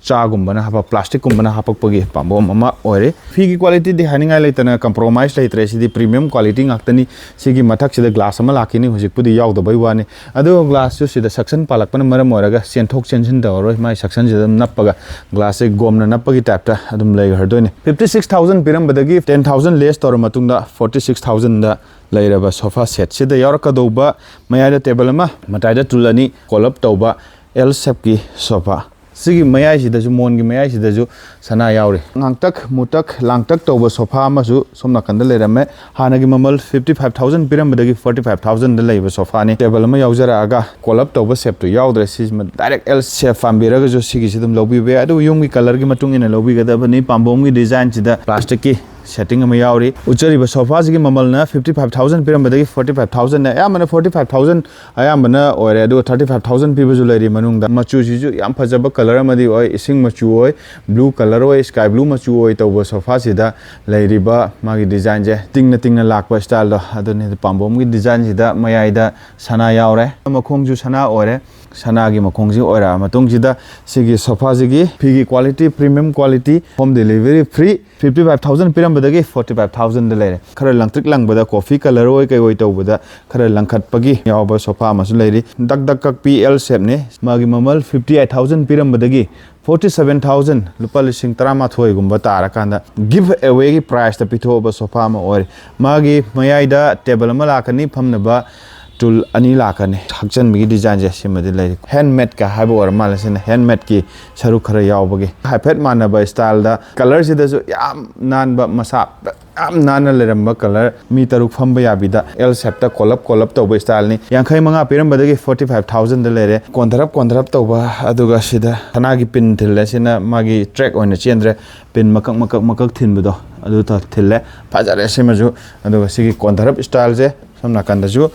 ꯆꯥꯒꯨꯝꯕꯅ ꯍꯥꯞꯄ, ꯄ꯭ꯂꯥꯁꯇꯤꯛꯀꯨꯝꯕꯅ ꯍꯥꯞꯄꯛꯄꯒꯤ ꯄꯥꯝꯕꯣꯝ ꯑꯃ ꯑꯣꯏꯔꯦ꯫ ꯐꯤꯒꯤ ꯀ꯭ꯋꯥꯂꯤꯇꯤꯗꯤ ꯍꯥꯏꯅꯤꯡꯉꯥꯏ ꯂꯩꯇꯅ ꯀꯝꯄ꯭ꯔꯣꯃꯥꯏꯁ ꯂꯩꯇ꯭ꯔꯦ꯫ ꯁꯤꯗꯤ ꯄ꯭ꯔꯤꯃꯤꯌꯝ ꯀ꯭ꯋꯥꯂꯤꯇꯤ ꯉꯥꯛꯇꯅꯤ꯫ ꯁꯤꯒꯤ ꯃꯊꯛꯁꯤꯗ ꯒ꯭ꯂꯥꯁ ꯑꯃ ꯂꯥꯛꯈꯤꯅꯤ, ꯍꯧꯖꯤꯛꯄꯨꯗꯤ ꯌꯥꯎꯗꯕꯩ ꯋꯥꯅꯤ꯫ ꯑꯗꯨꯒ ꯒ꯭ꯂꯥꯁꯁꯨ ꯁꯤꯗ ꯁꯛꯁꯟ ꯄꯥꯜꯂꯛꯄꯅ ꯃꯔꯝ ꯑꯣꯏꯔꯒ ꯆꯦꯟꯊꯣꯛ ꯆꯦꯟꯁꯤꯟ ꯇꯧꯔꯔꯣꯏ꯫ ꯃꯥꯏ ꯁꯛꯁꯟꯁꯤꯗ ꯑꯗꯨꯝ ꯅꯞꯄꯒ ꯒ꯭ꯂꯥꯁꯁꯦ ꯒꯣꯝꯅ ꯅꯞꯄꯒꯤ ꯇꯥꯏꯞꯇ ꯑꯗꯨꯝ ꯂꯩꯈ꯭ꯔꯗꯣꯏꯅꯤ꯫ Fifty six thousand ꯄꯤꯔꯝꯕꯗꯒꯤ ten thousand less ꯇꯧꯔ ꯃꯇꯨꯡꯗ forty six thousandꯗ ꯂꯩꯔꯕ ꯁꯣꯐꯥ ꯁꯦꯠꯁꯤꯗ ꯌꯥꯎꯔꯛꯀꯗꯧꯕ ꯃꯌꯥꯏꯗ ꯇꯦꯕꯜ ꯑꯃ, ꯃꯇꯥꯏꯗ ꯇꯨꯜ ꯑꯅꯤ, ꯀꯣꯜ ꯑꯞ ꯇꯧꯕ L shapeꯀꯤ ꯁꯣꯐꯥ꯫ ꯁꯤꯒꯤ ꯃꯌꯥꯏꯁꯤꯗꯁꯨ, ꯃꯣꯟꯒꯤ ꯃꯌꯥꯏꯁꯤꯗꯁꯨ ꯁꯅꯥ ꯌꯥꯎꯔꯤ꯫ ꯉꯥꯡꯇꯛ ꯃꯨꯇꯛ ꯂꯥꯡꯇꯛ ꯇꯧꯕ ꯁꯣꯐꯥ ꯑꯃꯁꯨ ꯁꯣꯝ ꯅꯥꯀꯟꯗ ꯂꯩꯔꯝꯃꯦ꯫ ꯍꯥꯟꯅꯒꯤ ꯃꯃꯜ fifty five thousand ꯄꯤꯔꯝꯕꯗꯒꯤ forty five thousandꯗ ꯂꯩꯕ ꯁꯣꯐꯥꯅꯤ꯫ ꯇꯦꯕꯜ ꯑꯃ ꯌꯥꯎꯖꯔꯛꯑꯒ ꯀꯣꯜ ꯑꯞ ꯇꯧꯕ ꯁꯦꯞꯇꯨ ꯌꯥꯎꯗ꯭ꯔꯦ꯫ ꯁꯤꯁꯤꯃ ꯗꯥꯏꯔꯦꯛ L shape ꯄꯥꯝꯕꯤꯔꯒꯁꯨ ꯁꯤꯒꯤꯁꯤ ꯑꯗꯨꯝ ꯂꯧꯕꯤꯕ ꯌꯥꯏ꯫ ꯑꯗꯨꯕꯨ ꯌꯨꯝꯒꯤ ꯀꯂꯔꯒꯤ ꯃꯇꯨꯡ ꯏꯟꯅ ꯂꯧꯕꯤꯒꯗꯕꯅꯤ꯫ ꯄꯥꯝꯕꯣꯝꯒꯤ ꯗꯤꯖꯥꯏꯟꯁꯤꯗ ꯄ꯭ꯂꯥꯁꯇꯤꯛꯀꯤ ꯁꯦꯠꯇꯤꯡ ꯑꯃ ꯌꯥꯎꯔꯤ꯫ ꯎꯠꯆꯔꯤꯕ ꯁꯣꯐꯥꯁꯤꯒꯤ ꯃꯃꯜꯅ fifty five thousand ꯄꯤꯔꯝꯕꯗꯒꯤ forty five thousand, ꯑꯌꯥꯝꯕꯅ forty five thousand ꯑꯌꯥꯝꯕꯅ ꯑꯣꯏꯔꯦ꯫ ꯑꯗꯨꯒ thirty five thousand ꯄꯤꯕꯁꯨ ꯂꯩꯔꯤ ꯃꯅꯨꯡꯗ꯫ ꯃꯆꯨꯁꯤꯁꯨ ꯌꯥꯝ ꯐꯖꯕ ꯀꯂꯔ ꯑꯃꯗꯤ ꯑꯣꯏ, ꯏꯁꯤꯡ ꯃꯆꯨ ꯑꯣꯏ, ꯕ꯭ꯂꯨ ꯀꯂꯔ ꯑꯣꯏ, ꯁ꯭ꯀꯥꯏ ꯕ꯭ꯂꯨ ꯃꯆꯨ ꯑꯣꯏ ꯇꯧꯕ ꯁꯣꯐꯥꯁꯤꯗ ꯂꯩꯔꯤꯕ ꯃꯥꯒꯤ ꯗꯤꯖꯥꯏꯟꯁꯦ ꯇꯤꯡꯅ ꯇꯤꯡꯅ ꯂꯥꯛꯄ ꯏꯁꯇꯥꯏꯜꯗꯣ ꯑꯗꯨꯅꯤ꯫ ꯄꯥꯝꯕꯣꯝꯒꯤ ꯗꯤꯖꯥꯏꯟꯁꯤꯗ ꯃꯌꯥꯏꯗ ꯁꯅꯥ ꯌꯥꯎꯔꯦ, ꯃꯈꯣꯡꯁꯨ ꯁꯅꯥ ꯑꯣꯏꯔꯦ꯫ ꯁꯅꯥꯒꯤ ꯃꯈꯣꯡꯁꯤ ꯑꯣꯏꯔꯛꯑ ꯃꯇꯨꯡꯁꯤꯗ ꯁꯤꯒꯤ ꯁꯣꯐꯥꯁꯤꯒꯤ ꯐꯤꯒꯤ quality, premium quality, home delivery free. Fifty five thousand ꯄꯤꯔꯝꯕꯗꯒꯤ forty five thousandꯗ ꯂꯩꯔꯦ꯫ ꯈꯔ ꯂꯪꯇ꯭ꯔꯤꯛ ꯂꯪꯕꯗ, ꯀꯣꯐꯤ ꯀꯂꯔ ꯑꯣꯏ ꯀꯩ ꯑꯣꯏ ꯇꯧꯕꯗ ꯈꯔ ꯂꯪꯈꯠꯄꯒꯤ ꯌꯥꯎꯕ ꯁꯣꯐꯥ ꯑꯃꯁꯨ ꯂꯩꯔꯤ꯫ ꯗꯛ ꯗꯛ ꯀꯛꯄꯤ L shapeꯅꯤ꯫ ꯃꯥꯒꯤ ꯃꯃꯜ fifty eight thousand ꯄꯤꯔꯝꯕꯗꯒꯤ forty seven thousand, ꯂꯨꯄꯥ ꯂꯤꯁꯤꯡ ꯇꯔꯥꯃꯥꯊꯣꯏꯒꯨꯝꯕ ꯇꯥꯔꯀꯥꯟꯗ ꯒꯤꯐ ꯑꯦꯋꯦꯒꯤ ꯄ꯭ꯔꯥꯏꯁꯇ ꯄꯤꯊꯣꯛꯑꯕ ꯁꯣꯐꯥ ꯑꯃ ꯑꯣꯏꯔꯦ꯫ ꯃꯥꯒꯤ ꯃꯌꯥꯏꯗ ꯇꯦꯕꯜ ꯑꯃ ꯂꯥꯛꯀꯅꯤ, ꯐꯝꯅꯕ ꯇꯨꯜ ꯑꯅꯤ ꯂꯥꯛꯀꯅꯤ꯫ ꯍꯛꯆꯟꯕꯒꯤ ꯗꯤꯖꯥꯏꯟꯁꯦ ꯁꯤꯃꯗꯤ ꯂꯩꯔꯤ꯫ ꯍꯦꯟꯃꯦꯗꯀ ꯍꯥꯏꯕ ꯑꯣꯏꯔ ꯃꯥꯜꯂꯦ, ꯁꯤꯅ ꯍꯦꯟꯃꯦꯗꯀꯤ ꯁꯔꯨꯛ ꯈꯔ ꯌꯥꯎꯕꯒꯤ꯫ ꯍꯥꯏꯐꯦꯠ ꯃꯥꯟꯅꯕ ꯏꯁꯇꯥꯏꯜꯗ, ꯀꯂꯔꯁꯤꯗꯁꯨ ꯌꯥꯝ ꯅꯥꯟꯕ, ꯃꯁꯥ ꯌꯥꯝ ꯅꯥꯟꯅ ꯂꯩꯔꯝꯕ ꯀꯂꯔ, ꯃꯤ ꯇꯔꯨꯛ ꯐꯝꯕ ꯌꯥꯕꯤꯗ L shapeꯇ ꯀꯣꯜ ꯑꯞ ꯀꯣꯜ ꯑꯞ ꯇꯧꯕ ꯏꯁꯇꯥꯏꯜꯅꯤ꯫ ꯌꯥꯡꯈꯩ ꯃꯉꯥ ꯄꯤꯔꯝꯕꯗꯒꯤ forty five thousandꯗ ꯂꯩꯔꯦ꯫ ꯀꯣꯟꯊꯔꯞ ꯀꯣꯟꯊꯔꯞ ꯇꯧꯕ, ꯑꯗꯨꯒ ꯁꯤꯗ ꯁꯅꯥꯒꯤ ꯄꯤꯟ ꯊꯤꯜꯂꯦ꯫ ꯁꯤꯅ ꯃꯥꯒꯤ ꯇ꯭ꯔꯦꯛ ꯑꯣꯏꯅ ꯆꯦꯟꯗ꯭ꯔꯦ, ꯄꯤꯟ ꯃꯀꯛ ꯃꯀꯛ ꯃꯀꯛ ꯊꯤꯟꯕꯗꯣ ꯑꯗꯨ ꯊꯤꯜꯂꯦ꯫ ꯐꯖꯔꯦ ꯁꯤꯃꯁꯨ꯫ ꯑꯗꯨꯒ ꯁꯤꯒꯤ ꯀꯣꯟꯊꯔꯞ ꯏꯁꯇꯥꯏꯜꯁꯦ ꯁꯣꯝ ꯅꯥꯀꯟꯗꯁꯨ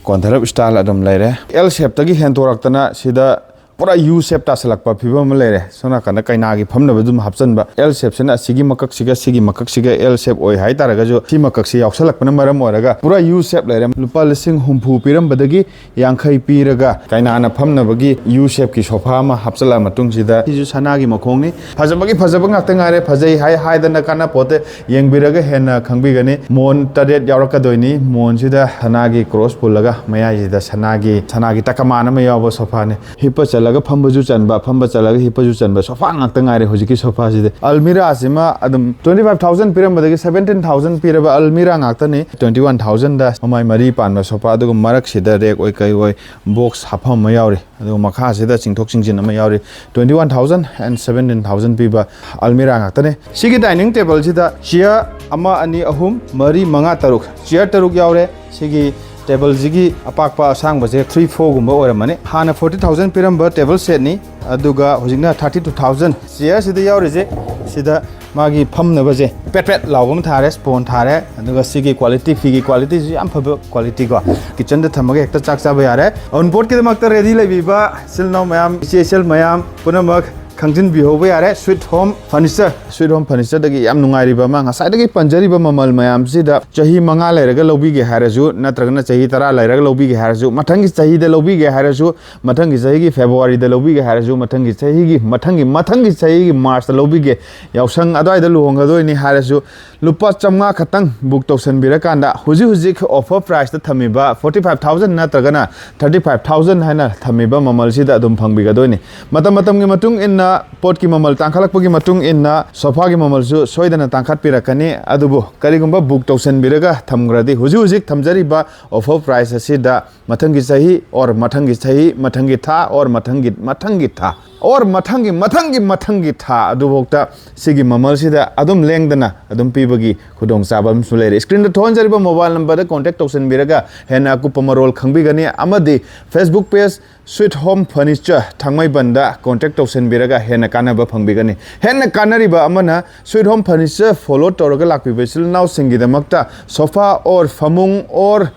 ꯀꯣꯟꯊꯔꯞ ꯏꯁꯇꯥꯏꯜ ꯑꯗꯨꯝ ꯂꯩꯔꯦ꯫ L shapeꯇꯒꯤ ꯍꯦꯟꯗꯣꯔꯛꯇꯅ ꯁꯤꯗ ꯄꯨꯔꯥ ꯌꯨ ꯁꯦꯞ ꯇꯥꯁꯜꯂꯛꯄ ꯐꯤꯕꯝ ꯑꯃ ꯂꯩꯔꯦ꯫ ꯁꯣꯝ ꯅꯥꯀꯟꯗ ꯀꯩꯅꯥꯒꯤ ꯐꯝꯅꯕ ꯑꯗꯨꯝ ꯍꯥꯞꯆꯟꯕ꯫ ꯑꯦꯜ ꯁꯦꯞꯁꯤꯅ ꯑꯁꯤꯒꯤ ꯃꯀꯛꯁꯤꯒ ꯁꯤꯒꯤ ꯃꯀꯛꯁꯤꯒ ꯑꯦꯜ ꯁꯦꯞ ꯑꯣꯏ ꯍꯥꯏꯇꯥꯔꯒꯁꯨ, ꯁꯤ ꯃꯀꯛꯁꯤ ꯌꯥꯎꯁꯜꯂꯛꯄꯅ ꯃꯔꯝ ꯑꯣꯏꯔꯒ ꯄꯨꯔꯥ ꯌꯨ ꯁꯦꯞ ꯂꯩꯔꯦ꯫ ꯂꯨꯄꯥ ꯂꯤꯁꯤꯡ ꯍꯨꯝꯐꯨ ꯄꯤꯔꯝꯕꯗꯒꯤ ꯌꯥꯡꯈꯩ ꯄꯤꯔꯒ ꯀꯩꯅꯥꯅ ꯐꯝꯅꯕꯒꯤ ꯌꯨ ꯁꯦꯞꯀꯤ ꯁꯣꯐꯥ ꯑꯃ ꯍꯥꯞꯆꯜꯂꯛꯑ ꯃꯇꯨꯡꯁꯤꯗ, ꯁꯤꯁꯨ ꯁꯅꯥꯒꯤ ꯃꯈꯣꯡꯅꯤ꯫ ꯐꯖꯕꯒꯤ ꯐꯖꯕ ꯉꯥꯛꯇ ꯉꯥꯏꯔꯦ꯫ ꯐꯖꯩ ꯍꯥꯏ ꯍꯥꯏꯗꯅ ꯀꯥꯟꯅꯄꯣꯠꯇꯦ꯫ ꯌꯦꯡꯕꯤꯔꯒ ꯍꯦꯟꯅ ꯈꯪꯕꯤꯒꯅꯤ꯫ ꯃꯣꯟ ꯇꯔꯦꯠ ꯌꯥꯎꯔꯛꯀꯗꯣꯏꯅꯤ꯫ ꯃꯣꯟꯁꯤꯗ ꯁꯅꯥꯒꯤ ꯀ꯭ꯔꯣꯁ ꯄꯨꯜꯂꯒ ꯃꯌꯥꯏꯁꯤꯗ ꯁꯅꯥꯒꯤ, ꯁꯅꯥꯒꯤ ꯇꯀꯃꯥꯟ ꯑꯃ ꯌꯥꯎꯕ ꯁꯣꯐꯥꯅꯤ꯫ ꯍꯤꯞꯄ ꯆꯠꯂꯒ ꯐꯝꯕꯁꯨ ꯆꯟꯕ, ꯐꯝꯕ ꯆꯠꯂꯒ ꯍꯤꯞꯄꯁꯨ ꯆꯟꯕ ꯁꯣꯐꯥ ꯉꯥꯛꯇ ꯉꯥꯏꯔꯦ ꯍꯧꯖꯤꯛꯀꯤ ꯁꯣꯐꯥꯁꯤꯗꯤ꯫ ꯑꯜꯃꯤꯔꯥꯁꯤꯃ ꯑꯗꯨꯝ twenty five thousand ꯄꯤꯔꯝꯕꯗꯒꯤ seventeen thousand ꯄꯤꯔꯕ ꯑꯜꯃꯤꯔꯥ ꯉꯥꯛꯇꯅꯤ꯫ Twenty one thousandꯗ ꯃꯃꯥꯏ ꯃꯔꯤ ꯄꯥꯟꯕ ꯁꯣꯐꯥ, ꯑꯗꯨꯒ ꯃꯔꯛꯁꯤꯗ ꯔꯦꯛ ꯑꯣꯏ ꯀꯩ ꯑꯣꯏ ꯕꯣꯛꯁ ꯍꯥꯞꯐꯝ ꯑꯃ ꯌꯥꯎꯔꯤ꯫ ꯑꯗꯨꯒ ꯃꯈꯥꯁꯤꯗ ꯆꯤꯡꯊꯣꯛ ꯆꯤꯡꯁꯤꯟ ꯑꯃ ꯌꯥꯎꯔꯤ꯫ Twenty one thousand and seventeen thousand ꯄꯤꯕ ꯑꯜꯃꯤꯔꯥ ꯉꯥꯛꯇꯅꯦ꯫ ꯁꯤꯒꯤ ꯗꯥꯏꯅꯤꯡ ꯇꯦꯕꯜꯁꯤꯗ ꯆꯤꯌꯔ ꯑꯃ, ꯑꯅꯤ, ꯑꯍꯨꯝ, ꯃꯔꯤ, ꯃꯉꯥ, ꯇꯔꯨꯛ, ꯆꯤꯌꯔ ꯇꯔꯨꯛ ꯌꯥꯎꯔꯦ꯫ ꯁꯤꯒꯤ ꯇꯦꯕꯜꯁꯤꯒꯤ ꯑꯄꯥꯛꯄ ꯑꯁꯥꯡꯕꯁꯦ three fourꯒꯨꯝꯕ ꯑꯣꯏꯔꯝꯃꯅꯤ꯫ ꯍꯥꯟꯅ forty thousand ꯄꯤꯔꯝꯕ ꯇꯦꯕꯜ ꯁꯦꯠꯅꯤ, ꯑꯗꯨꯒ ꯍꯧꯖꯤꯛꯅ thirty two thousand꯫ ꯆꯤꯌꯔꯁꯤꯗ ꯌꯥꯎꯔꯤꯁꯦ, ꯁꯤꯗ ꯃꯥꯒꯤ ꯐꯝꯅꯕꯁꯦ ꯄꯦꯠ ꯄꯦꯠ ꯂꯥꯎꯕ ꯑꯃ ꯊꯥꯔꯦ, ꯁ꯭ꯄꯣꯟ ꯊꯥꯔꯦ, ꯑꯗꯨꯒ ꯁꯤꯒꯤ ꯀ꯭ꯋꯥꯂꯤꯇꯤ, ꯐꯤꯒꯤ ꯀ꯭ꯋꯥꯂꯤꯇꯤꯁꯤ ꯌꯥꯝ ꯐꯕ ꯀ꯭ꯋꯥꯂꯤꯇꯤꯀꯣ꯫ ꯀꯤꯠꯆꯟꯗ ꯊꯝꯃꯒ ꯍꯦꯛꯇ ꯆꯥꯛ ꯆꯥꯕ ꯌꯥꯔꯦ꯫ ꯑꯎꯟꯄꯣꯠꯀꯤꯗꯃꯛꯇ ꯔꯦꯗꯤ ꯂꯩꯕꯤꯕ ꯏꯆꯤꯜ ꯏꯅꯥꯎ ꯃꯌꯥꯝ, ꯏꯆꯦ ꯏꯆꯜ ꯃꯌꯥꯝ ꯄꯨꯝꯅꯃꯛ ꯈꯪꯖꯤꯟꯕꯤꯍꯧꯕ ꯌꯥꯔꯦ꯫ Sweet Home Furniture, Sweet Home Furnitureꯗꯒꯤ ꯌꯥꯝ ꯅꯨꯡꯉꯥꯏꯔꯤꯕ ꯑꯃ, ꯉꯁꯥꯏꯗꯒꯤ ꯄꯟꯖꯔꯤꯕ ꯃꯃꯜ ꯃꯌꯥꯝꯁꯤꯗ, ꯆꯍꯤ ꯃꯉꯥ ꯂꯩꯔꯒ ꯂꯧꯕꯤꯒꯦ ꯍꯥꯏꯔꯁꯨ, ꯅꯠꯇ꯭ꯔꯒꯅ ꯆꯍꯤ ꯇꯔꯥ ꯂꯩꯔꯒ ꯂꯧꯕꯤꯒꯦ ꯍꯥꯏꯔꯁꯨ, ꯃꯊꯪꯒꯤ ꯆꯍꯤꯗ ꯂꯧꯕꯤꯒꯦ ꯍꯥꯏꯔꯁꯨ, ꯃꯊꯪꯒꯤ ꯆꯍꯤꯒꯤ ꯐꯦꯕ꯭ꯔꯨꯋꯥꯔꯤꯗ ꯂꯧꯕꯤꯒꯦ ꯍꯥꯏꯔꯁꯨ, ꯃꯊꯪꯒꯤ ꯆꯍꯤꯒꯤ, ꯃꯊꯪꯒꯤ, ꯃꯊꯪꯒꯤ ꯆꯍꯤꯒꯤ ꯃꯥꯔꯆꯇ ꯂꯧꯕꯤꯒꯦ, ꯌꯥꯎꯁꯪ ꯑꯗꯨꯋꯥꯏꯗ ꯂꯨꯍꯣꯡꯒꯗꯣꯏꯅꯤ ꯍꯥꯏꯔꯁꯨ, ꯂꯨꯄꯥ ꯆꯥꯝꯃꯉꯥ ꯈꯛꯇꯪ ꯕꯨꯛ ꯇꯧꯁꯟꯕꯤꯔꯀꯥꯟꯗ, ꯍꯧꯖꯤꯛ ꯍꯧꯖꯤꯛ ꯑꯣꯐꯔ ꯄ꯭ꯔꯥꯏꯁꯇ ꯊꯝꯃꯤꯕ forty five thousand ꯅꯠꯇ꯭ꯔꯒꯅ thirty five thousand ꯍꯥꯏꯅ ꯊꯝꯃꯤꯕ ꯃꯃꯜꯁꯤꯗ ꯑꯗꯨꯝ ꯐꯪꯕꯤꯒꯗꯣꯏꯅꯤ꯫ ꯃꯇꯝ ꯃꯇꯝꯒꯤ ꯃꯇꯨꯡ ꯏꯟꯅ, ꯄꯣꯠꯀꯤ ꯃꯃꯜ ꯇꯥꯡꯈꯠꯂꯛꯄꯒꯤ ꯃꯇꯨꯡ ꯏꯟꯅ ꯁꯣꯐꯥꯒꯤ ꯃꯃꯜꯁꯨ ꯁꯣꯏꯗꯅ ꯇꯥꯡꯈꯠꯄꯤꯔꯛꯀꯅꯤ꯫ ꯑꯗꯨꯕꯨ ꯀꯔꯤꯒꯨꯝꯕ ꯕꯨꯛ ꯇꯧꯁꯟꯕꯤꯔꯒ ꯊꯝꯈ꯭ꯔꯗꯤ, ꯍꯧꯖꯤꯛ ꯍꯧꯖꯤꯛ ꯊꯝꯖꯔꯤꯕ ꯑꯣꯐꯔ ꯄ꯭ꯔꯥꯏꯁ ꯑꯁꯤꯗ ꯃꯊꯪꯒꯤ ꯆꯍꯤ, ꯑꯣꯔ ꯃꯊꯪꯒꯤ ꯆꯍꯤ, ꯃꯊꯪꯒꯤ ꯊꯥ, ꯑꯣꯔ ꯃꯊꯪꯒꯤ, ꯃꯊꯪꯒꯤ ꯊꯥ, ꯑꯣꯔ ꯃꯊꯪꯒꯤ, ꯃꯊꯪꯒꯤ, ꯃꯊꯪꯒꯤ ꯊꯥ ꯑꯗꯨꯐꯥꯎꯗ ꯁꯤꯒꯤ ꯃꯃꯜꯁꯤꯗ ꯑꯗꯨꯝ ꯂꯦꯡꯗꯅ ꯑꯗꯨꯝ ꯄꯤꯕꯒꯤ ꯈꯨꯗꯣꯡꯆꯥꯕ ꯑꯃꯁꯨ ꯂꯩꯔꯦ꯫ ꯁ꯭ꯀ꯭ꯔꯤꯟꯗ ꯊꯣꯛꯍꯟꯖꯔꯤꯕ ꯃꯣꯕꯥꯏꯜ ꯅꯝꯕꯔꯗ ꯀꯣꯟꯇꯦꯛ ꯇꯧꯁꯤꯟꯕꯤꯔꯒ ꯍꯦꯟꯅ ꯑꯀꯨꯞꯄ ꯃꯔꯣꯜ ꯈꯪꯕꯤꯒꯅꯤ꯫ ꯑꯃꯗꯤ Facebook page Sweet Home Furniture ꯊꯥꯡꯃꯩꯕꯟꯗ ꯀꯣꯟꯇꯦꯛ ꯇꯧꯁꯤꯟꯕꯤꯔꯒ ꯍꯦꯟꯅ ꯀꯥꯟꯅꯕ ꯐꯪꯕꯤꯒꯅꯤ꯫ ꯍꯦꯟꯅ ꯀꯥꯟꯅꯔꯤꯕ ꯑꯃꯅ, Sweet Home Furniture ꯐꯣꯂꯣ ꯇꯧꯔꯒ ꯂꯥꯛꯄꯤꯕ ꯏꯆꯤꯜ ꯏꯅꯥꯎꯁꯤꯡꯒꯤꯗꯃꯛꯇ ꯁꯣꯐꯥ ꯑꯣꯔ ꯐꯃꯨꯡ ꯑꯣꯔ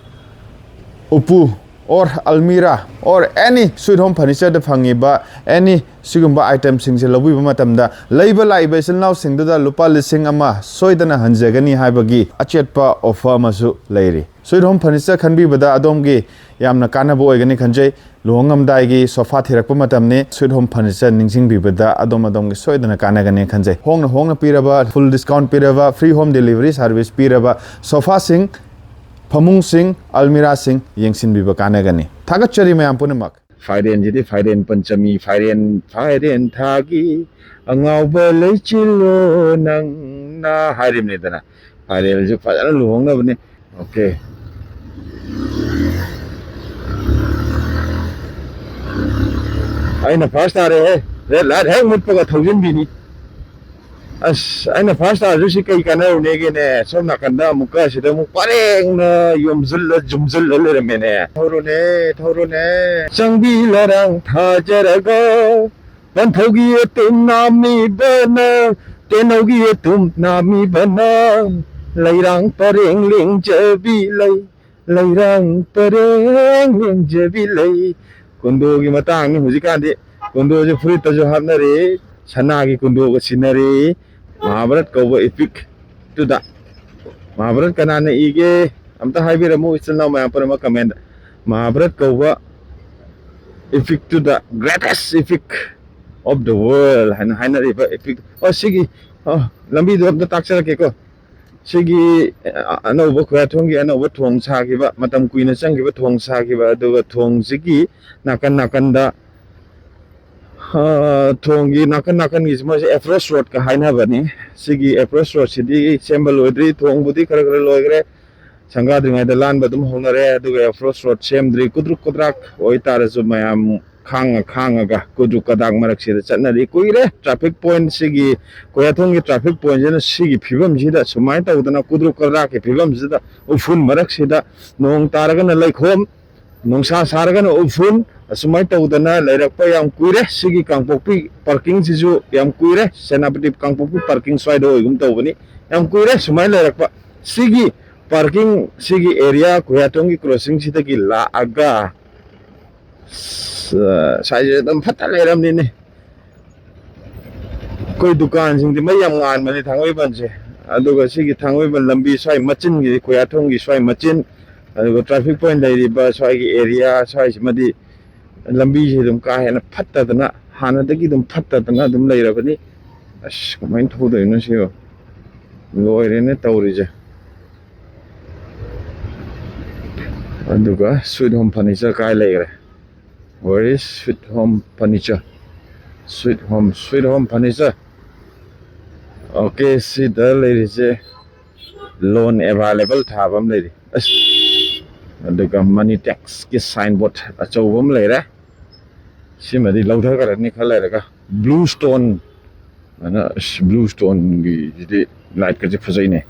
ꯎꯄꯨ or almirah or any Sweet Home Furniture ꯗ ꯐꯪꯉꯤꯕ any ꯁꯤꯒꯨꯝꯕ item ꯁꯤꯡꯁꯦ ꯂꯧꯕꯤꯕ ꯃꯇꯝꯗ, ꯂꯩꯕ ꯂꯥꯛꯏꯕ ꯏꯆꯤꯜ ꯏꯅꯥꯎꯁꯤꯡꯗꯨꯗ ꯂꯨꯄꯥ ꯂꯤꯁꯤꯡ ꯑꯃ ꯁꯣꯏꯗꯅ ꯍꯟꯖꯒꯅꯤ ꯍꯥꯏꯕꯒꯤ ꯑꯆꯦꯠꯄ offer ꯑꯃꯁꯨ ꯂꯩꯔꯤ꯫ Sweet Home Furniture ꯈꯟꯕꯤꯕꯗ ꯑꯗꯣꯝꯒꯤ ꯌꯥꯝꯅ ꯀꯥꯟꯅꯕ ꯑꯣꯏꯒꯅꯤ ꯈꯟꯖꯩ꯫ ꯂꯨꯍꯣꯡꯉꯝꯗꯥꯏꯒꯤ sofa ꯊꯤꯔꯛꯄ ꯃꯇꯝꯅꯤ꯫ Sweet Home Furniture ꯅꯤꯡꯁꯤꯡꯕꯤꯕꯗ ꯑꯗꯣꯝ ꯑꯗꯣꯝꯒꯤ ꯁꯣꯏꯗꯅ ꯀꯥꯟꯅꯒꯅꯤ ꯈꯟꯖꯩ꯫ ꯍꯣꯡꯅ ꯍꯣꯡꯅ ꯄꯤꯔꯕ, full discount ꯄꯤꯔꯕ, free home delivery service ꯄꯤꯔꯕ sofa ꯁꯤꯡ, ꯐꯃꯨꯡꯁꯤꯡ, ꯑꯜꯃꯤꯔꯥꯁꯤꯡ ꯌꯦꯡꯁꯤꯟꯕꯤꯕ ꯀꯥꯟꯅꯒꯅꯤ꯫ ꯊꯥꯒꯠꯆꯔꯤ ꯃꯌꯥꯝ ꯄꯨꯝꯅꯃꯛ꯫ ꯐꯥꯏꯔꯦꯟꯁꯤꯗꯤ ꯐꯥꯏꯔꯦꯟ ꯄꯟꯆꯃꯤ, ꯐꯥꯏꯔꯦꯟ, ꯐꯥꯏꯔꯦꯟ ꯊꯥꯒꯤ ꯑꯉꯥꯎꯕ ꯂꯩꯆꯤꯜꯂꯣ ꯅꯪꯅ ꯍꯥꯏꯔꯤꯕꯅꯤꯗꯅ꯫ ꯐꯥꯏꯔꯦꯟꯁꯨ ꯐꯖꯅ ꯂꯨꯍꯣꯡꯅꯕꯅꯤ꯫ Okay꯫ ꯑꯩꯅ first ꯇꯥꯔꯦꯍꯦ꯫ Red light ꯍꯦꯛ ꯃꯨꯠꯄꯒ ꯊꯧꯖꯤꯟꯕꯤꯅꯤ꯫ ꯑꯁ, ꯑꯩꯅ first ꯇꯥꯔꯁꯨ ꯁꯤ ꯀꯩ ꯀꯥꯟꯅꯔꯨꯅꯦꯒꯦꯅꯦ? ꯁꯣꯝ ꯅꯥꯀꯟꯗ ꯑꯃꯨꯛꯀ ꯁꯤꯗ ꯑꯃꯨꯛ ꯄꯔꯦꯡꯅ ꯌꯣꯝꯁꯤꯜꯂ, ꯖꯨꯝꯁꯤꯜꯂ ꯂꯩꯔꯝꯃꯦꯅꯦ꯫ ꯊꯧꯔꯨꯅꯦ, ꯊꯧꯔꯨꯅꯦ꯫ ꯆꯪꯕꯤꯂꯔꯥꯡ ꯊꯥꯖꯔꯒ ꯄꯟꯊꯧꯒꯤ ꯑꯇꯨꯝ ꯅꯥꯝꯃꯤꯕꯅ, ꯇꯦꯅꯧꯒꯤ ꯑꯇꯨꯝ ꯅꯥꯝꯃꯤꯕꯅ, ꯂꯩꯔꯥꯡ ꯄꯔꯦꯡ ꯂꯦꯡꯖꯕꯤ ꯂꯩ, ꯂꯩꯔꯥꯡ ꯄꯔꯦꯡ ꯂꯦꯡꯖꯕꯤ ꯂꯩ꯫ ꯀꯨꯟꯗꯣꯒꯤ ꯃꯇꯥꯡꯅꯤ ꯍꯧꯖꯤꯛꯀꯥꯟꯗꯤ꯫ ꯀꯨꯟꯗꯣꯁꯦ ꯐꯨꯔꯤꯠꯇꯁꯨ ꯍꯥꯞꯅꯔꯦ, ꯁꯅꯥꯒꯤ ꯀꯨꯟꯗꯣꯒ ꯁꯤꯟꯅꯔꯦ꯫ ꯃꯍꯥꯚꯥꯔꯠ ꯀꯧꯕ epic ꯇꯨꯗ꯫ ꯃꯍꯥꯚꯥꯔꯠ ꯀꯅꯥꯅ ꯏꯒꯦ? ꯑꯝꯇ ꯍꯥꯏꯕꯤꯔꯝꯃꯨ ꯏꯆꯤꯜ ꯏꯅꯥꯎ ꯃꯌꯥꯝ ꯄꯨꯝꯅꯃꯛ comment꯫ ꯃꯍꯥꯚꯥꯔꯠ ꯀꯧꯕ epic ꯇꯨꯗ, greatest epic of the world ꯍꯥꯏꯅ ꯍꯥꯏꯅꯔꯤꯕ epic꯫ ꯑꯣ, ꯁꯤꯒꯤ, ꯑꯣ, ꯂꯝꯕꯤꯗꯣ ꯑꯝꯇ ꯇꯥꯛꯆꯔꯛꯀꯦꯀꯣ꯫ ꯁꯤꯒꯤ, ꯑ, ꯑꯅꯧꯕ ꯈꯨꯌꯥꯊꯣꯡꯒꯤ ꯑꯅꯧꯕ ꯊꯣꯡ ꯁꯥꯈꯤꯕ, ꯃꯇꯝ ꯀꯨꯏꯅ ꯆꯪꯈꯤꯕ ꯊꯣꯡ ꯁꯥꯈꯤꯕ, ꯑꯗꯨꯒ ꯊꯣꯡꯁꯤꯒꯤ ꯅꯥꯀꯟ ꯅꯥꯀꯟꯗ, ꯑ, ꯊꯣꯡꯒꯤ ꯅꯥꯀꯟ ꯅꯥꯀꯟꯒꯤꯁꯤ ꯃꯣꯏꯁꯦ approach road ꯀ ꯍꯥꯏꯅꯕꯅꯤ꯫ ꯁꯤꯒꯤ approach road ꯁꯤꯗꯤ ꯁꯦꯝꯕ ꯂꯣꯏꯗ꯭ꯔꯤ, ꯊꯣꯡꯕꯨꯗꯤ ꯈꯔ ꯈꯔ ꯂꯣꯏꯈ꯭ꯔꯦ, ꯁꯪꯒꯥꯗ꯭ꯔꯤꯉꯩꯗ ꯂꯥꯟꯕ ꯑꯗꯨꯝ ꯍꯧꯅꯔꯦ꯫ ꯑꯗꯨꯒ approach road ꯁꯦꯝꯗ꯭ꯔꯤ, ꯀꯨꯗ꯭ꯔꯨꯛ ꯀꯨꯗ꯭ꯔꯥꯛ ꯑꯣꯏꯇꯥꯔꯁꯨ ꯃꯌꯥꯝ ꯈꯥꯡꯉ ꯈꯥꯡꯉꯒ ꯀꯨꯗ꯭ꯔꯨꯛ ꯀꯗꯥꯛ ꯃꯔꯛꯁꯤꯗ ꯆꯠꯅꯔꯤ꯫ ꯀꯨꯏꯔꯦ traffic point ꯁꯤꯒꯤ, ꯀꯣꯌꯥꯊꯣꯡꯒꯤ traffic point ꯁꯤꯅ ꯁꯤꯒꯤ ꯐꯤꯕꯝꯁꯤꯗ ꯁꯨꯃꯥꯏꯅ ꯇꯧꯗꯅ ꯀꯨꯗ꯭ꯔꯨꯛ ꯀꯗ꯭ꯔꯥꯛꯀꯤ ꯐꯤꯕꯝꯁꯤꯗ, ꯎꯐꯨꯟ ꯃꯔꯛꯁꯤꯗ, ꯅꯣꯡ ꯇꯥꯔꯒꯅ ꯂꯩꯈꯣꯝ, ꯅꯨꯡꯁꯥ ꯁꯥꯔꯒꯅ ꯎꯐꯨꯟ, ꯑꯁꯨꯃꯥꯏꯅ ꯇꯧꯗꯅ ꯂꯩꯔꯛꯄ ꯌꯥꯝ ꯀꯨꯏꯔꯦ꯫ ꯁꯤꯒꯤ ꯀꯥꯡꯄꯣꯛꯄꯤ parking ꯁꯤꯁꯨ ꯌꯥꯝ ꯀꯨꯏꯔꯦ, ꯁꯦꯅꯥꯄꯇꯤ ꯀꯥꯡꯄꯣꯛꯄꯤ parking ꯁ꯭ꯋꯥꯏꯗ ꯑꯣꯏꯒꯨꯝ ꯇꯧꯕꯅꯤ꯫ ꯌꯥꯝ ꯀꯨꯏꯔꯦ ꯁꯨꯃꯥꯏꯅ ꯂꯩꯔꯛꯄ꯫ ꯁꯤꯒꯤ ꯄꯥꯔꯀꯤꯡ ꯁꯤꯒꯤ ꯑꯦꯔꯤꯌꯥ ꯈꯨꯌꯥꯊꯣꯡꯒꯤ ꯀ꯭ꯔꯣꯁꯤꯡꯁꯤꯗꯒꯤ ꯂꯥꯛꯑꯒ ꯁ-, ꯁ꯭ꯋꯥꯏꯁꯦ ꯑꯗꯨꯝ ꯐꯠꯇ ꯂꯩꯔꯝꯅꯤꯅꯦ꯫ ꯑꯩꯈꯣꯏ ꯗꯨꯀꯥꯟꯁꯤꯡꯗꯤ ꯃꯩ ꯌꯥꯝ ꯉꯥꯟꯕꯅꯤ ꯊꯥꯡꯃꯩꯕꯟꯁꯦ꯫ ꯑꯗꯨꯒ ꯁꯤꯒꯤ ꯊꯥꯡꯃꯩꯕꯟ ꯂꯝꯕꯤ ꯁ꯭ꯋꯥꯏ ꯃꯆꯤꯟꯒꯤ, ꯈꯨꯌꯥꯊꯣꯡꯒꯤ ꯁ꯭ꯋꯥꯏ ꯃꯆꯤꯟ, ꯑꯗꯨꯒ ꯇ꯭ꯔꯥꯐꯤꯛ ꯄꯣꯏꯟ ꯂꯩꯔꯤꯕ ꯁ꯭ꯋꯥꯏꯒꯤ ꯑꯦꯔꯤꯌꯥ ꯁ꯭ꯋꯥꯏꯁꯤꯃꯗꯤ ꯂꯝꯕꯤꯁꯦ ꯑꯗꯨꯝ ꯀꯥ ꯍꯦꯟꯅ ꯐꯠꯇꯗꯅ, ꯍꯥꯟꯅꯗꯒꯤ ꯑꯗꯨꯝ ꯐꯠꯇꯗꯅ ꯑꯗꯨꯝ ꯂꯩꯔꯕꯅꯤ꯫ ꯑꯁ, ꯀꯃꯥꯏꯅ ꯊꯧꯗꯣꯏꯅꯣ ꯁꯤꯕꯣ? ꯂꯣꯏꯔꯦꯅꯦ ꯇꯧꯔꯤꯁꯦ꯫ ꯑꯗꯨꯒ Sweet Home Furniture ꯀꯥꯏ ꯂꯩꯈ꯭ꯔꯦ? Where is Sweet Home Furniture? Sweet Home, Sweet Home Furniture꯫ Okay, ꯁꯤꯗ ꯂꯩꯔꯤꯁꯦ loan available ꯊꯥꯕ ꯑꯃ ꯂꯩꯔꯤ꯫ ꯑꯁ, ꯑꯗꯨꯒ money tax ꯀꯤ signboard ꯑꯆꯧꯕ ꯑꯃ ꯂꯩꯔꯦ꯫ ꯁꯤꯃꯗꯤ ꯂꯧꯊꯈ꯭ꯔꯅꯤ ꯈꯔ ꯂꯩꯔꯒ꯫ Blue Stone ꯑꯅ, ꯑꯁ, Blue Stone ꯒꯤꯁꯤꯗꯤ light ꯀꯁꯦ ꯐꯖꯩꯅꯦ꯫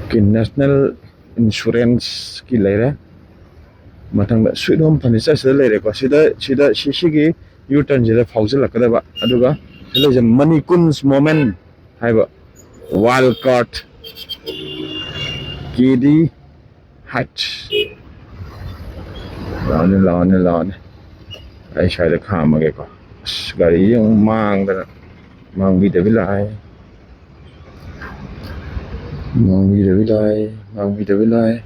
ꯀꯤ National Insurance ꯀꯤ ꯂꯩꯔꯦ꯫ ꯃꯊꯪꯗ Sweet Home Furniture ꯁꯤꯗ ꯂꯩꯔꯦꯀꯣ꯫ ꯁꯤꯗ, ꯁꯤꯗ, ꯁꯤ, ꯁꯤꯒꯤ U-turn ꯁꯤꯗ ꯐꯥꯎꯖꯤꯜꯂꯛꯀꯗꯕ꯫ ꯑꯗꯨꯒ ꯁꯤꯗ ꯂꯩꯁꯦ Manikund's Moment ꯍꯥꯏꯕ wild card, K D Heights꯫ ꯂꯥꯛꯑꯣꯅꯦ, ꯂꯥꯛꯑꯣꯅꯦ, ꯂꯥꯛꯑꯣꯅꯦ꯫ ꯑꯩ ꯁ꯭ꯋꯥꯏꯗ ꯈꯥꯝꯃꯒꯦꯀꯣ꯫ ꯑꯁ, ꯒꯥꯔꯤꯁꯦ ꯑꯃꯨꯛ ꯃꯥꯡꯗꯅ, ꯃꯥꯡꯕꯤꯗꯕꯤ ꯂꯥꯛꯑꯦ꯫ ꯃꯥꯡꯕꯤꯗꯕꯤ ꯂꯥꯛꯑꯦ, ꯃꯥꯡꯕꯤꯗꯕꯤ ꯂꯥꯛꯑꯦ꯫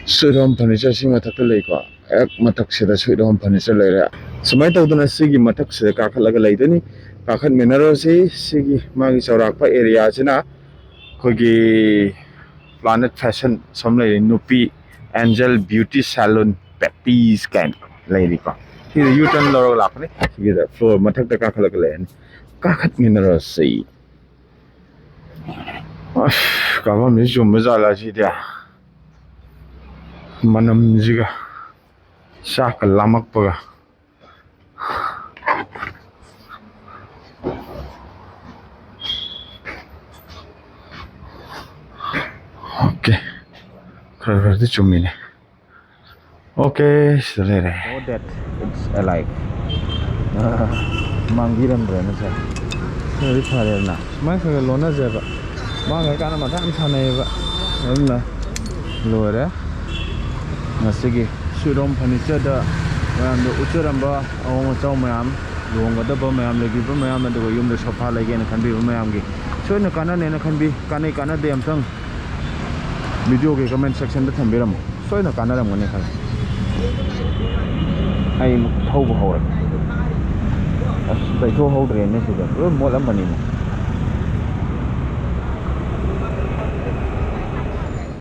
Sweet Home Furniture ꯁꯤ ꯃꯊꯛꯇ ꯂꯩꯀꯣ꯫ ꯍꯦꯛ ꯃꯊꯛꯁꯤꯗ Sweet Home Furniture ꯂꯩꯔꯦ꯫ ꯁꯨꯃꯥꯏꯅ ꯇꯧꯗꯅ ꯁꯤꯒꯤ ꯃꯊꯛꯁꯤꯗ ꯀꯥꯈꯠꯂꯒ ꯂꯩꯗꯣꯏꯅꯤ꯫ ꯀꯥꯈꯠꯃꯤꯟꯅꯔꯁꯤ꯫ ꯁꯤꯒꯤ ꯃꯥꯒꯤ ꯆꯥꯎꯔꯥꯛꯄ ꯑꯦꯔꯤꯌꯥꯁꯤꯅ ꯑꯩꯈꯣꯏꯒꯤ Planet Fashion ꯁꯣꯝ ꯂꯩꯔꯦ, ꯅꯨꯄꯤ Angel Beauty Salon Patties ꯀꯥꯏꯅ ꯂꯩꯔꯤꯀꯣ꯫ ꯁꯤꯗ U-turn ꯂꯧꯔꯒ ꯂꯥꯛꯄꯅꯤ꯫ ꯁꯤꯒꯤꯗ floor ꯃꯊꯛꯇ ꯀꯥꯈꯠꯂꯒ ꯂꯩꯔꯅꯤ꯫ ꯀꯥꯈꯠꯃꯤꯟꯅꯔꯁꯤ꯫ ꯑꯁ, ꯀꯥꯐꯝꯁꯤ ꯆꯨꯝꯕ ꯖꯥꯠꯂ ꯁꯤꯗꯤ? ꯃꯅꯝꯁꯤꯒ ꯆꯥꯛꯀ ꯂꯥꯝꯃꯛꯄꯒ꯫ Okay, ꯈꯔ ꯈꯔꯗꯤ ꯆꯨꯝꯃꯤꯅꯦ꯫ Okay, ꯁꯤꯗ ꯂꯩꯔꯦ꯫ Know that it's alive. ꯃꯥꯡꯕꯤꯔꯝꯗ꯭ꯔꯦꯅ ꯁꯦ꯫ ꯈꯔꯗꯤ ꯐꯔꯦꯗꯅ꯫ ꯁꯨꯃꯥꯏꯅ ꯈꯔ ꯈꯔ ꯂꯣꯟꯅꯁꯦꯕ꯫ ꯃꯥꯡꯈ꯭ꯔꯀꯥꯟꯗ ꯃꯊꯥ ꯌꯥꯝ ꯁꯥꯟꯅꯩꯌꯦꯕ꯫ ꯑꯗꯨꯅ ꯂꯣꯏꯔꯦ ꯉꯁꯤꯒꯤ ꯁ꯭ꯋꯤꯠ ꯍꯣꯝ ꯐꯔꯅꯤꯆꯔꯗ ꯃꯌꯥꯝꯗ ꯎꯠꯆꯔꯝꯕ ꯑꯍꯣꯡ ꯑꯆꯥꯎ ꯃꯌꯥꯝ, ꯂꯨꯍꯣꯡꯒꯗꯕ ꯃꯌꯥꯝ, ꯂꯩꯕꯤꯕ ꯃꯌꯥꯝ, ꯑꯗꯨꯒ ꯌꯨꯝꯗ ꯁꯣꯐꯥ ꯂꯩꯒꯦꯅ ꯈꯟꯕꯤꯕ ꯃꯌꯥꯝꯒꯤ ꯁꯣꯏꯅ ꯀꯥꯟꯅꯅꯦꯅ ꯈꯟꯕꯤ꯫ ꯀꯥꯟꯅꯩ ꯀꯥꯟꯅꯗꯦ ꯑꯝꯇꯪ ꯚꯤꯗꯤꯑꯣꯒꯤ ꯀꯃꯦꯟ ꯁꯦꯛꯁꯟꯗ ꯊꯝꯕꯤꯔꯝꯃꯨ꯫ ꯁꯣꯏꯅ ꯀꯥꯟꯅꯔꯝꯒꯅꯤ ꯈꯜꯂꯤ꯫ ꯑꯩ ꯑꯃꯨꯛ ꯊꯧꯕ ꯍꯧꯔꯒꯦ꯫ ꯑꯁ, ꯇꯩꯊꯣꯛꯍꯧꯗ꯭ꯔꯦꯅꯦ ꯁꯤꯗ꯫ ꯂꯣꯏ ꯃꯣꯠꯂꯝꯕꯅꯤꯅꯦ꯫